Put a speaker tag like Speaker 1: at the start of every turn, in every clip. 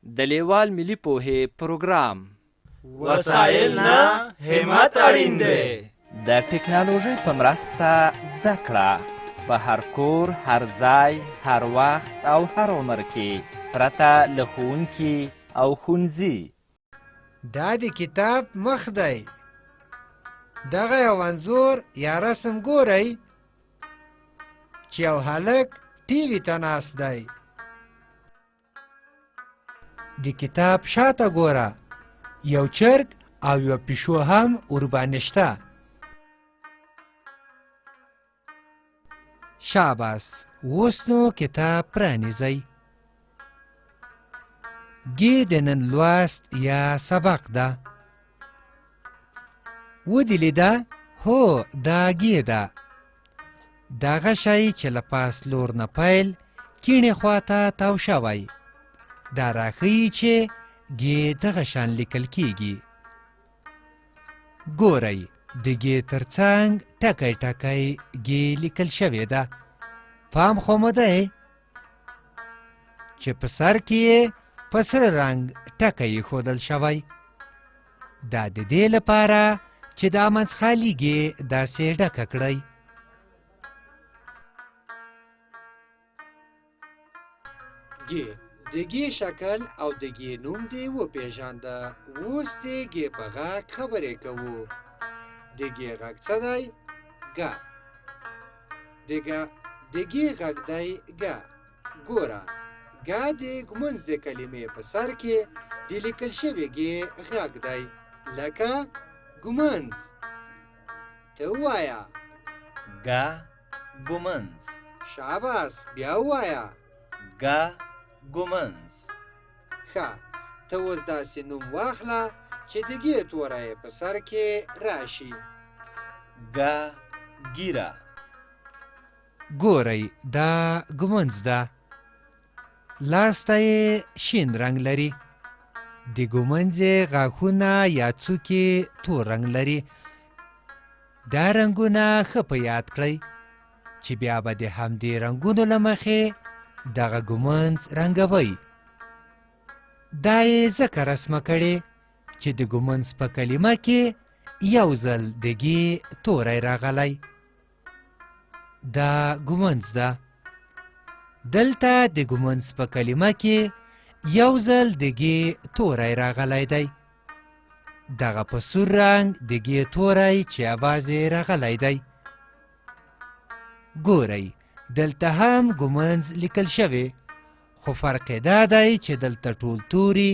Speaker 1: د لیوال ملي پوهې پروګرام.
Speaker 2: وسایل نه، همت اړین دی.
Speaker 1: د ټکنالوژۍ په مرسته زده کړه په هر کور، هر ځای، هر وخت او هر عمر کې، پرته له ښوونکي او ښونځي.
Speaker 3: دا د کتاب مخ دی. دغه یو انځور یا رسم ګورئ چې یو هلک ټي وي ته ناست دی. د کتاب شاته ګوره، یو چرګ او یوه پیشو هم ورباندې شته. شاباس، اوس نو کتاب پرانیزئ. ګې د نن لوست یا سبق ده. ودې لیده؟ هو، دا ګې ده. دغه شی چې له پاس لور نه پیل کیڼې خواته تاو شوی، دا راښیي چې ګې دغه شان لیکل کیږي. ګورئ، د ګې تر څنګ ټکی ټکی ګې لیکل شوې ده. پام خو مو دی چې په سر کې یې په سره رنګ ټکی ایښودل شوی. دا د دې لپاره چې دا منځ خالي ګې داسې ډکه کړئ. ګې د ګې شکل او د ګې نوم دې وپېژانده. اوس د ګې په غږ خبرې کوو. د ګې غږ څه دی؟ ګه. د ګه د ګې غږ دی ګه. ګوره، ګه د ږمونځ د کلمې په سر کې د لیکل شوې ګې غږ دی، لکه ږمونځ. ته ووایه.
Speaker 4: ګه ږمونځ.
Speaker 3: شاباس، بیا ووایه.
Speaker 4: ګه ږمونځ.
Speaker 3: ښه، ته اوس داسې نوم واخله چې د ګې توری یې په سر کې راشي.
Speaker 4: ګه ږیره.
Speaker 3: ګورئ، دا ږمونځ ده. لاسته یې شین رنګ لري. د ږمونځې غاښونه یا څوکې تور رنګ لري. دا رنګونه ښه په یاد کړئ چې بیا به د همدې رنګونو له مخې دغه ږمونځ رنګوئ. دا یې ځکه رسمه کړې چې د ږمونځ په کلمه کې یو ځل د ګې توری راغلی. دا ږمونځ ده. دلته د ږمونځ په کلمه کې یو ځل د ګې توری راغلی دی. دغه په سور رنګ د ګې توری چې یوازې راغلی دی. ګورئ، دلته هم ږمونځ لیکل شوې، خو فرق یې دا دی چې دلته ټول توري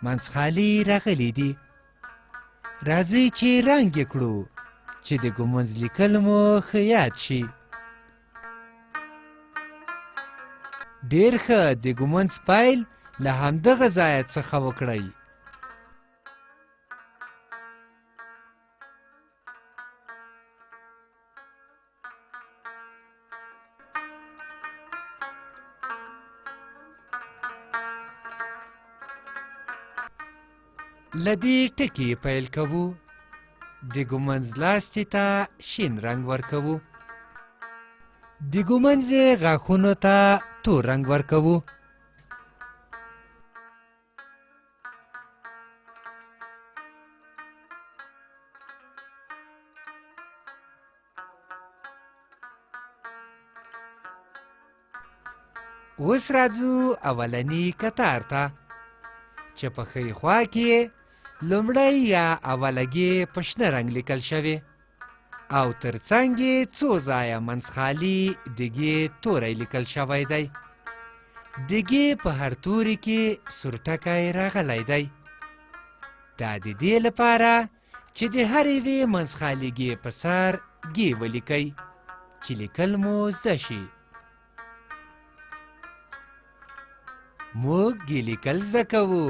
Speaker 3: منځ خالي راغلي دي. راځئ چې رنګ یې کړو چې د ږمونځ لیکل مو ښه یاد شي. ډېر ښه، د ږمونځ پیل له همدغه ځایه څخه وکړئ. له دې ټکي پیل کوو. د ږمونځ لاستي ته شین رنګ ورکوو. د ږمونځې غاښونو ته تور رنګ ورکوو. اوس راځو اولني کتار ته چې په ښۍ خوا کې یې لومړی یا اوله ګې په شنه رنګ لیکل شوې او تر څنګ یې څو ځایه منځ خالي د ګې توری لیکل شوی دی. د ګې په هر توري کې سور ټکی راغلی دی. دا د دې لپاره چې د هر یوې منځ خالي ګې په سر ګې ولیکئ چې لیکل مو زده شي. موږ ګې لیکل زده کوو.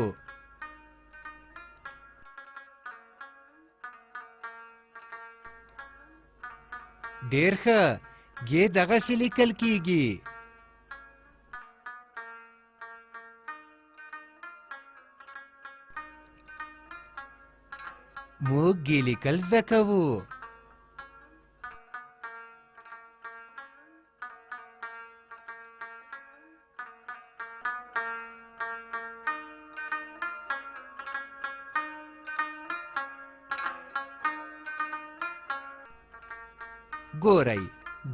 Speaker 3: ډېر ښه، ګې دغسې لیکل کیږي. موږ ګې لیکل زده کوو. ګورئ،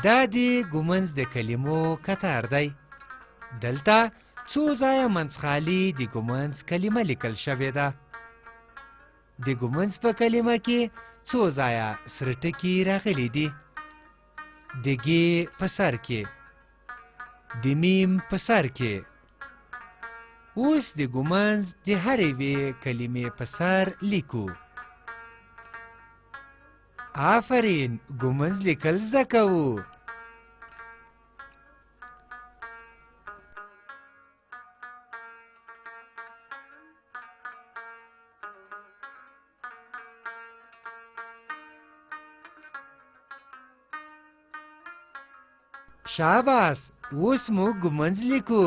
Speaker 3: دا د ږومنځ د کلمو کتار دی. دلته څو ځایه منځ خالي د ږومنځ کلمه لیکل شوې ده. د ږومنځ په کلمه کې څو ځایه سره ټکي راغلي دي. د ګې په سر کې، د میم په سر کې. اوس د ږومنځ د هرې یوې کلمې په سر لیکو. آفرین، ږومنځ لیکل زده کوو. شاباس، اوس موږ ږومنځ لیکو.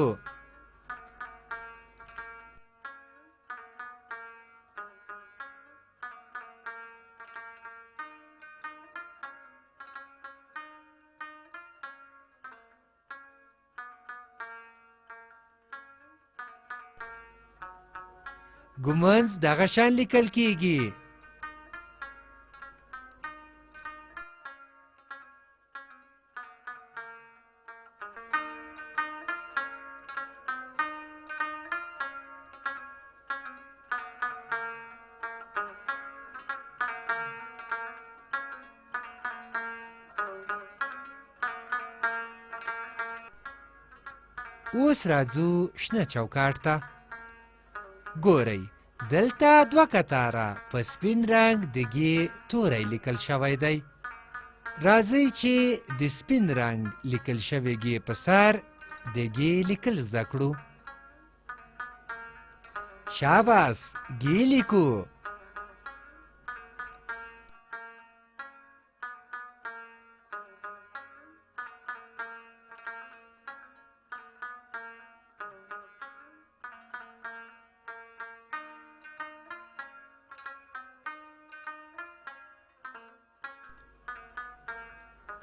Speaker 3: ږومنځ دغه شان لیکل کیږي. اوس راځو شنه چوکاټ ته. ګورئ، دلته دوه کتاره په سپین رنګ د ګې توری لیکل شوی دی. راځئ چې د سپین رنګ لیکل شوې ګې په سر د ګې لیکل زده کړو. شاباس، ګې لیکو.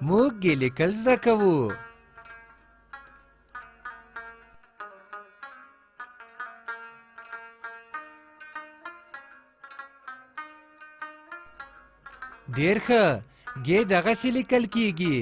Speaker 3: موږ ګې لیکل زده کوو. ډېر ښه، ګې دغسې لیکل کیږي.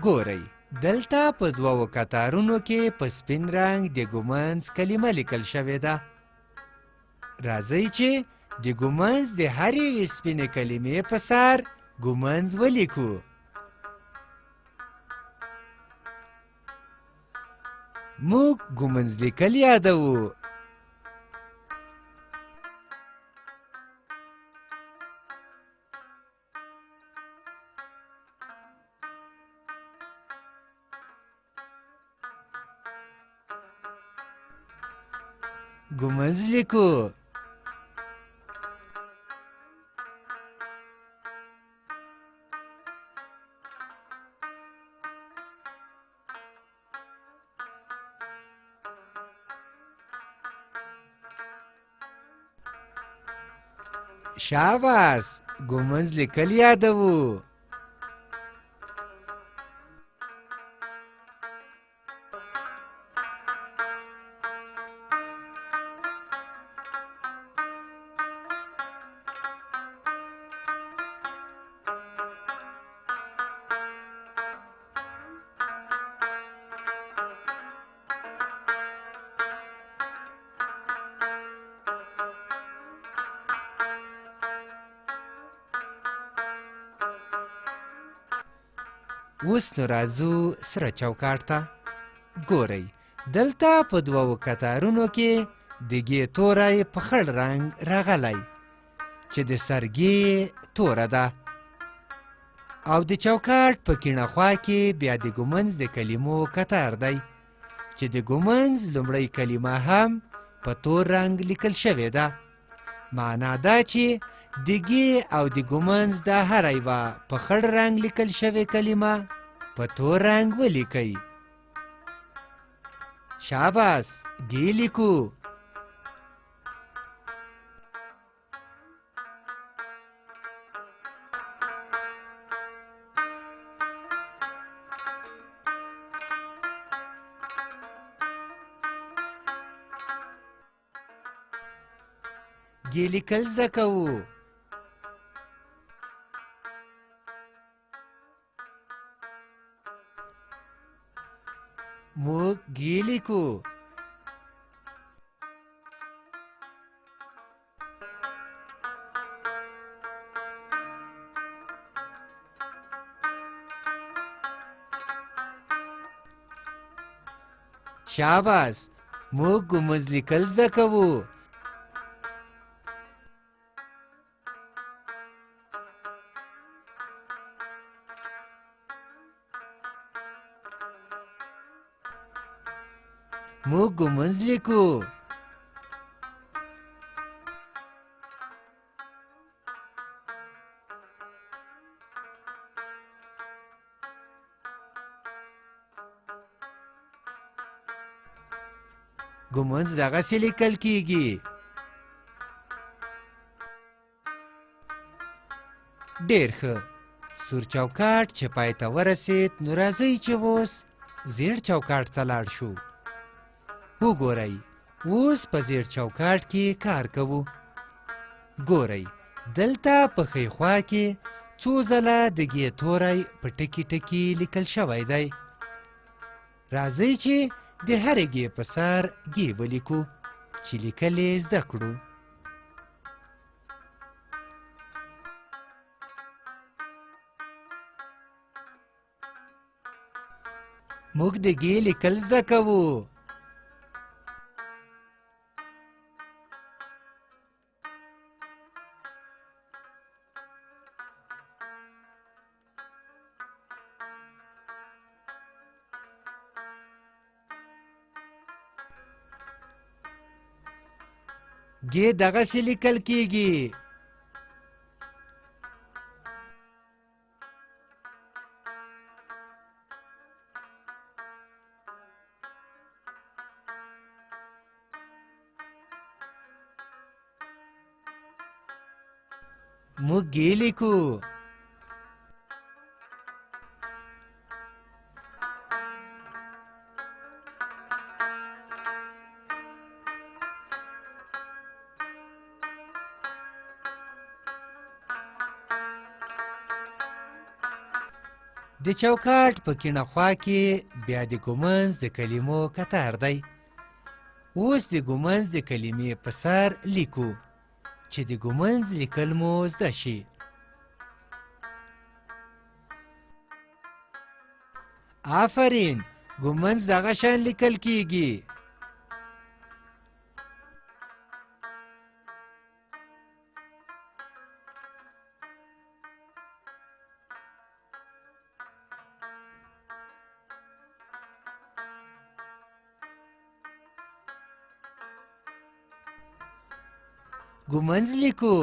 Speaker 3: ګورئ، دلته په دوو کتارونو کې په سپین رنګ د ږومنځ کلمه لیکل شوې ده. راځئ چې د ږومنځ د هرې یوې سپینې کلمې په سر ږومنځ ولیکو. موږ ږومنځ لیکل یادوو. ږومنځ لیکو. شاباس، ږومنځ لیکل یادوو. اوس نو راځو سره چوکاټ ته. ګورئ، دلته په دوو کتارونو کې د ګې توری په خړ رنګ راغلی چې د سر ګې توره ده، او د چوکاټ په کیڼه خوا کې بیا د ږومنځ د کلمو کتار دی چې د ږومنځ لومړۍ کلمه هم په تور رنګ لیکل شوې ده. معنا دا چې د ګې او د ږومنځ دا هره یوه په خړ رنګ لیکل شوې کلمه په تور رنګ ولیکئ. شاباس، ګې لیکو. ګې لیکل زده کوو. موږ ګې لیکو. شاباس، موږ ګومنځ لیکل زده کوو. موږ ګومنځ لیکو. ګومنځ دغسې لیکل کیږي. ډېر ښه. سور چوکاټ چې پای ته ورسېد، نو راځئ چې اوس زیړ چوکاټ ته لاړ شو. وګورئ، اوس په زیړ چوکاټ کې کار کوو. ګورئ، دلته په ښۍ خوا کې څو ځله د ګې توری په ټکي ټکي لیکل شوی دی. راځئ چې د هرې ګې په سر ګې ولیکو چې لیکل یې زده کړو. موږ د ګې لیکل زده کوو. ګې دغسې لیکل کیږي. موږ ګې لیکو. د چوکاټ په کیڼه خوا کې بیا د ګومنځ د کلمو کتار دی. اوس د ګومنځ د کلمې په سر لیکو چې د ګومنځ لیکل مو زده شي. آفرین، ګومنځ دغه شان لیکل کیږي. ګومنځ لیکو.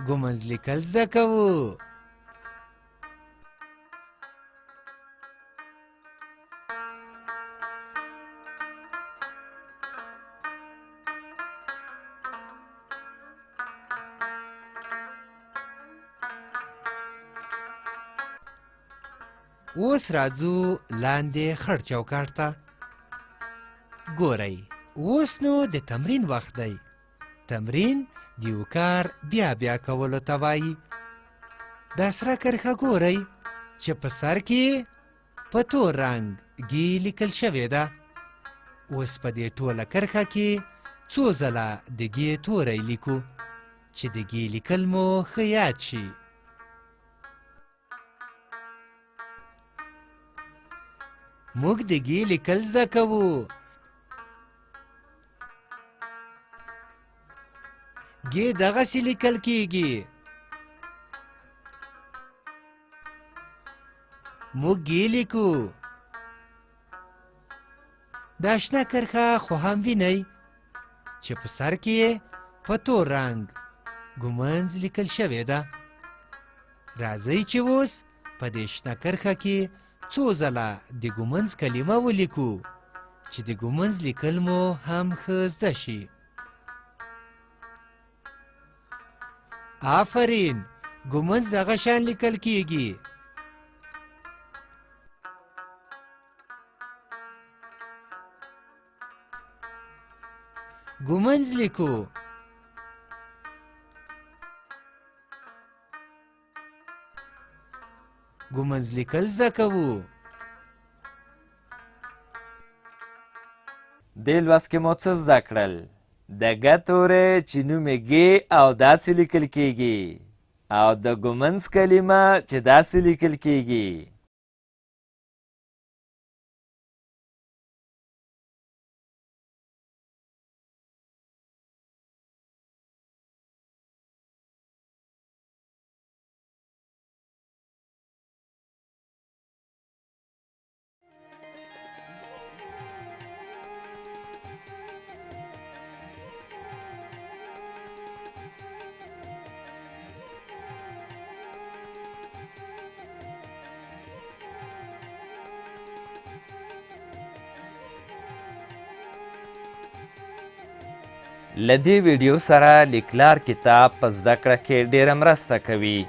Speaker 3: ګومنځ لیکل زده کوو. اوس راځو لاندې خړ چوکاټ ته. ګورئ، اوس نو د تمرین وخت دی. تمرین د یو کار بیا بیا کولو ته وایي. دا سره کرښه ګورئ چې په سر کې په تور رنګ ګي لیکل شوې ده. اوس په دې ټوله کرښه کې څو ځله د ګې توری لیکو چې د ګې لیکل مو ښه یاد شي. موږ د ګې لیکل زده کوو. ګې دغسې لیکل کیږي. موږ ګې لیکو. دا شنه کرښه خو هم وینئ چې په سر کې یې په تور رنګ ږومنځ لیکل شوې ده. راځئ چې اوس په دې شنه کرښه کې څو ځله د ږومنځ کلمه ولیکو چې د ږومنځ لیکل مو هم ښه زده شي. آفرین، ږومنځ دغه شان لیکل کیږي. ږومنځ لیکو. ږومنځ لیکل زده کوو.
Speaker 1: دې لوست کې مو څه زده کړل؟ د ګ توری چې نوم یې ګې او داسې لیکل کیږي او د ږومنځ کلمه چې داسې لیکل کیږي. له دې ویډیو سره لیکلار کتاب په زده کړه کې ډېره مرسته کوي.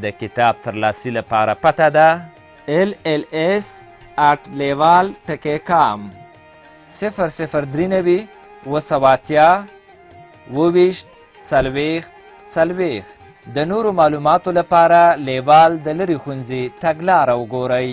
Speaker 1: د کتاب ترلاسي لپاره پته ده lls@lewal.com 0093 780 27 40 40. د نورو معلوماتو لپاره لیوال د لرې ښوونځي تګلاره وګورئ.